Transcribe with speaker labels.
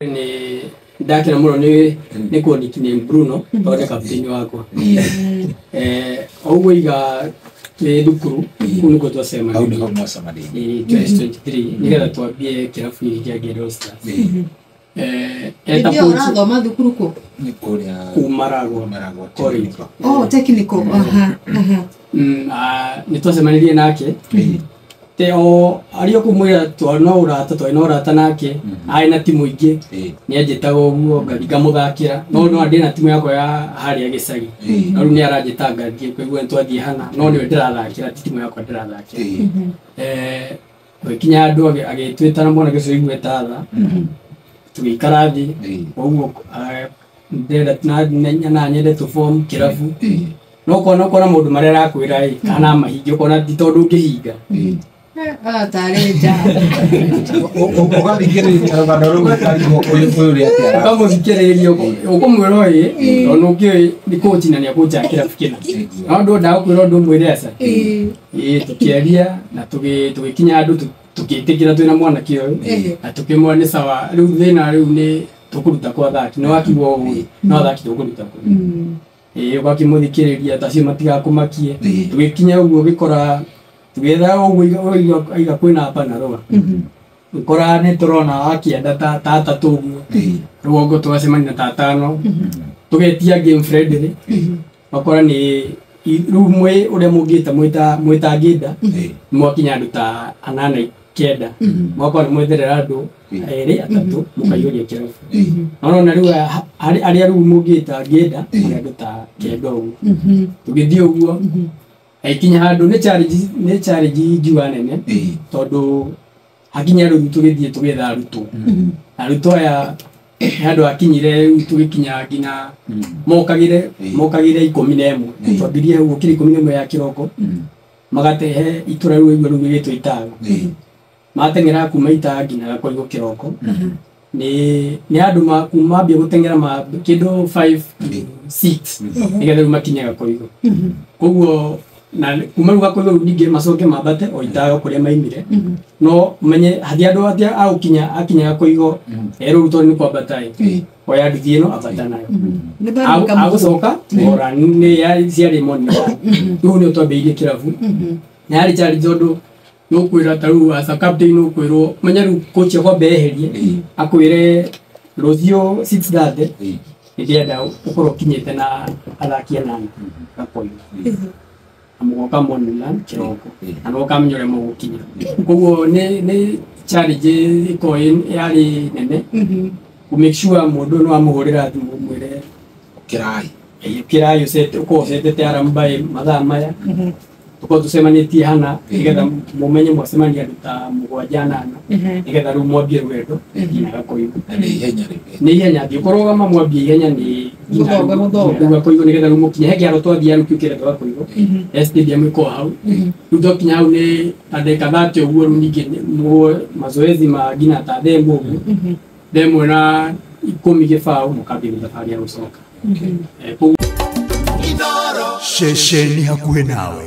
Speaker 1: Nĩ ndakena mũno nĩ kũ nickname Bruno tondũ nĩ kapteni wakwa. O ũguo iga twĩ thukuru kũu nĩkuo
Speaker 2: Hau
Speaker 1: twacemanirie.
Speaker 2: nĩho mwacemanirie.
Speaker 1: 2023 nĩgetha twambie kĩrabu gĩkĩ kĩa Ngendo All Stars. Eta
Speaker 3: Hĩndĩ ĩyo
Speaker 1: coach
Speaker 3: ũrathoma thukuru kũ?
Speaker 2: Nĩ kũrĩa
Speaker 1: Kumaragwa
Speaker 2: Maragwa
Speaker 1: College.
Speaker 2: Technical.
Speaker 3: Oh, technical. Aha, aha.
Speaker 1: Nĩ twacemanirie nake te o arĩ o kũmwĩra no ũrata twarĩ na ũrata nake, arĩ na timu ingĩ, nĩ anjĩtaga ũguo ngathiĩ ngamũthakĩra, no no ndĩ na timu yakwa ya harĩa gĩcagi, no rĩu nĩ aranjĩta ngathiĩ kũigua nĩ twathiĩ hana, no nĩwe ndĩrathakĩra, ti timu yakwa ndĩrathakĩra. Tũgĩkinya handũ agĩtwĩta na mwanake ũcio igweta tha, tũgĩikara thĩ ũguo, ndĩrenda na nyende tũ form kĩrabu, no ũkona maũndũ marĩa arakwĩra ĩ kana mahinge, ũkona ti tondũ ũngĩhinga.
Speaker 3: Tarĩ nja.
Speaker 2: Ũgathikĩrĩria rũgano rũu ũkarigwo ũyũ ũrĩa atĩa.
Speaker 1: Ũkamũthikĩrĩria ũkũmwĩra ĩ tondũ ũkĩũĩ nĩ coach na nĩ akũnja kĩrabu kĩna, no ndũ ndagũkwĩra ũndũ ũmwĩre aca. Ĩ tũkĩaria na tũgĩkinya handũ tũkĩtĩkĩra twĩna mwanake ũyũ na tũkĩmwĩra nĩ sawa, rĩu thĩna rĩu nĩ tũkũruta kwa athaki, nĩ wakiuga ũguo no athaki tũkũruta kũ. Ĩ ũgakĩmũthikĩrĩria tacio matigakũmakie. Tũgĩkinya ũguo ũgĩkora tũgĩetha ũguo iga kwĩna hapa na rũa, ũkora nĩ tũrona wakĩenda ta atatũ ũguo rũgongo, tũgacemania na ta atano, tũgetia game friendly, ũgakora nĩ rĩu mwĩ ũrĩa mũngĩta mwĩta ngĩnda mwakinya andũ ta anana kenda, mũgakorwo nĩ mwetherera andũ erĩ atatũ mũkaiyũria kĩrabu. No nona rĩu arĩa rĩu mũngĩta ngĩnda marĩ andũ ta kenda ũguo. Tũgĩthiĩ ũguo ikinya handũ nĩ challenge njiuga nene, tondũ hakinya rĩu tũgĩthiĩ tũgĩetha arutwo. Arutwo aya nĩ andũ akinyire rĩu tũgĩkinya nginya mokagĩre 11. Twambirie hau gũkĩra 11 ya kĩroko, magatehe itũra rĩu igua rĩu rĩgĩtwo Itaga, mateng'era kuma Itaga nginya Gakoigo kĩroko. Nĩ andũ mambia gũteng'era kĩndũ 5 6 nĩgetha rĩu makinye Gakoigo. Koguo na kuma rĩu Gakoigo rĩu ningĩ macoke mambate o Itaga kũrĩa maimire, no menye hathi andũ atĩa agũkinya akinya Gakoigo erũ rĩu tondũ nĩ kwambata ĩ oya nduthi ĩno ambata nayo.
Speaker 3: Nĩ barũka.
Speaker 1: Agũcoka ora nĩ ciarĩ morning rĩu nĩ twambĩrĩirie kĩrabu na yarĩ challenge, tondũ nũkwĩra ta rĩu as a captain nũkwĩrwo menya rĩu coach akwamba eherie akwĩre rũciũ 6:30 nĩ ndĩrenda ũkorwo ũkinyĩte na athaki anana Gakoigo na mũgoka morning run kĩroko na mũkamenya ũrĩa mũgũkinya. Koguo nĩ challenge ĩkorwo yarĩ nene kũ make sure mũndũ nĩ wamũhũrĩra thimũ mwĩre
Speaker 2: Kĩrai.
Speaker 1: Kĩrai ũkorwo ũcetete alarm by mathaa maya, tũkorwo tũcemanĩtie hana nĩgetha mũmenye mwacemania andũ ta mũgwanja anana, nĩgetha rĩu mwambie rũgendo nginya Gakoigo.
Speaker 2: Na nĩ ihenya rĩu.
Speaker 1: Nĩ ihenya thiĩ ũkũrũgama mwambie ihenya nĩ nginya
Speaker 3: Gũthonga, gũthonga.
Speaker 1: rĩu Gakoigo, nĩgetha rĩu mũkinye he kĩharo twathiĩ rĩu kĩu kĩretwo Gakoigo, he stadium ĩkoragwo hau. Rĩu twakinya hau nĩ ta ndagĩka 30 ũguo, rĩu ningĩ mazoezi ma nginya ta thaa 1 ũguo, thaa 1:50 mũkambia thabarĩ ya gũcoka. Koguo
Speaker 4: Ceceni hakuhĩ nawe.